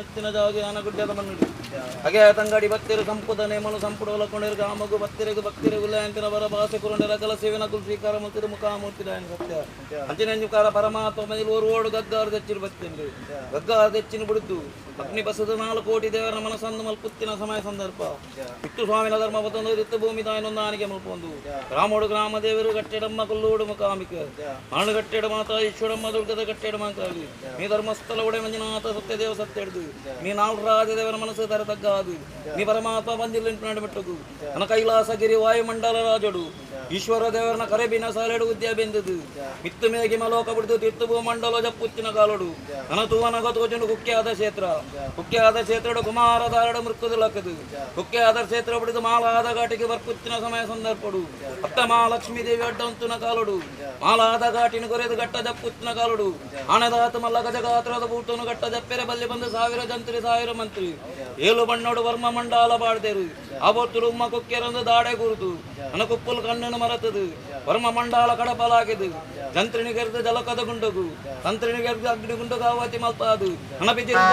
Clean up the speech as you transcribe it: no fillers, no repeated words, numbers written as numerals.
ಇತ್ತಿನ ಜಾಗ ಆನಗುಡ್ಡೆದ ಮಣ್ಣು. ಹಾಗೆ ತಂಗಡಿ ಭಕ್ತರು ಸಂಪುದ ನೇಮನು ಸಂಪುಡ ಒಲಕೊಂಡರು ಗಾಮಗು ಭಕ್ತರಿಗೆ ಭಕ್ತರಿಗೆ ಉಲ್ಲಯಂತಿನ ಬರ ಭಾಷೆ ಕುರುಂಡರ ಕಲ ಸೇವೆನಕುಲು ಸ್ವೀಕಾರ ಮಲ್ತಿರು ಮುಖಾಮೂರ್ತಿ ಸತ್ಯ ಅಂಚಿನ ಪರಮಾತ್ಮ ಮೈಲ್ ಓರು ಓಡು ಗಗ್ಗಾರು ದೆಚ್ಚಿನ ಬತ್ತಿಂಡು ಗಗ್ಗಾರು ದೆಚ್ಚಿನ ಬಿಡುದು ಅಗ್ನಿ ಬಸದ 4 ಕೋಟಿ ದೇವರ ಮನಸ್ಸನ್ನು ಮಲ್ಪುತ್ತಿನ ಸಮಯ ಸಂದರ್ಭ ಇತ್ತು ಸ್ವಾಮಿನ ಧರ್ಮ ಬತ್ತೊಂದು ಇತ್ತು ಭೂಮಿ ತಾಯಿನೊಂದು ಆನಿಗೆ ಮಲ್ಪೊಂದು ರಾಮೋಡು ಗ್ರಾಮ ದೇವರು ಕಟ್ಟೆಡಮ್ಮ ಕೊಲ್ಲೋಡು ಮುಖಾಮಿಕ ಮಾನು ಕಟ್ಟೆಡ ಮಾತಾ ಈಶ್ವರಮ್ಮ ದುರ್ಗದ ಕಟ್ಟೆಡ ಮಾತಾಡಿ ನೀ ಧರ್ಮಸ್ಥಳ ಒಡೆ ಮಂಜುನಾಥ ಸತ್ಯದೇವ ಸತ್ಯ ಹಿಡಿದು ನೀ ನಾಲ್ಕು ರಾಜದೇವರ ಮನಸ್ಸು ತರ ತಗ್ಗಾದು ನೀ ಪರಮಾತ್ಮ ಬಂದಿಲ್ಲ ಬಿಟ್ಟುಗು ನನ್ನ ಕೈಲಾಸಗಿರಿ ವಾಯುಮಂಡಲ ರಾಜಡು ಈಶ್ವರ ದೇವರನ ಕರೆಬಿನ ಸಾಲೆಡು ಉದ್ಯ ಬೆಂದದು ಮಿತ್ತು ಮೇಗಿ ಮಲೋಕ ಬಿಡಿದು ತಿತ್ತು ಭೂಮಂಡಲ ಜಪ್ಪುತ್ತಿನ ಕಾಲಡು ನನ್ನ ತೂವನಗ ತೋಜನು ಕುಕ್ಕೆಯಾದ ಕ್ಷೇತ್ರ ಕುಕ್ಕೆಯಾದ ಕ್ಷೇತ್ರಡು ಕುಮಾರದಾರಡು ಮೃಕ್ಕದು ಲಕ್ಕದು ಕುಕ್ಕೆಯಾದ ಕ್ಷೇತ್ರ ಬಿಡಿದು ಮಾಲಾದ ಘಾಟಿಗೆ ಬರ್ಪುತ್ತಿನ ಸಮಯ ಸಂದರ್ಭಡು ಅತ್ತ ಮಹಾಲಕ್ಷ್ಮೀ ದೇವಿ ಅಡ್ಡಂತುನ ಕಾಲಡು ಮಾಲಾದ ಘಾಟಿನ ಕೊರೆದು ಘಟ್ಟ ಜಪ್ಪುತ್ತಿನ ಕಾಲಡು ಆನದಾತ ಮಲ್ಲ ಗಜಗಾತ್ರದ ಬೂಟನು ಘಟ್ಟ ಜಪ್ಪೆರೆ ಬಲ್ಲಿ ಬಂದು 1000 ಜಂತ್ರಿ 1000 ಮಂತ್ರಿ ಏಳು ಬಣ್ಣೋಡು ವರ್ಮ ಮಂಡಾಲ ಬಾಡ್ದೇರು ಆವತ್ತು ಉಮ್ಮ ಕುಕ್ಕೆರಂದು ದಾಡೆ ಗುರುತು ನನ್ನ ಕುಪ್ಪುಲ್ ಕಣ್ಣನ್ನು ಮರತದು ವರ್ಮ ಮಂಡಾಲ ಕಡಪಲಾಗಿದು ಜಂತ್ರಿನಿಗೆರ್ದು ಜಲಕದ ಗುಂಡಗು ತಂತ್ರಿನಿಗೆರ್ದು ಅಗ್ನಿ ಗುಂಡಗು ಆವತಿ ಮಲ್ಪಾದು ಹಣ ಬಿದ್ದಿರು.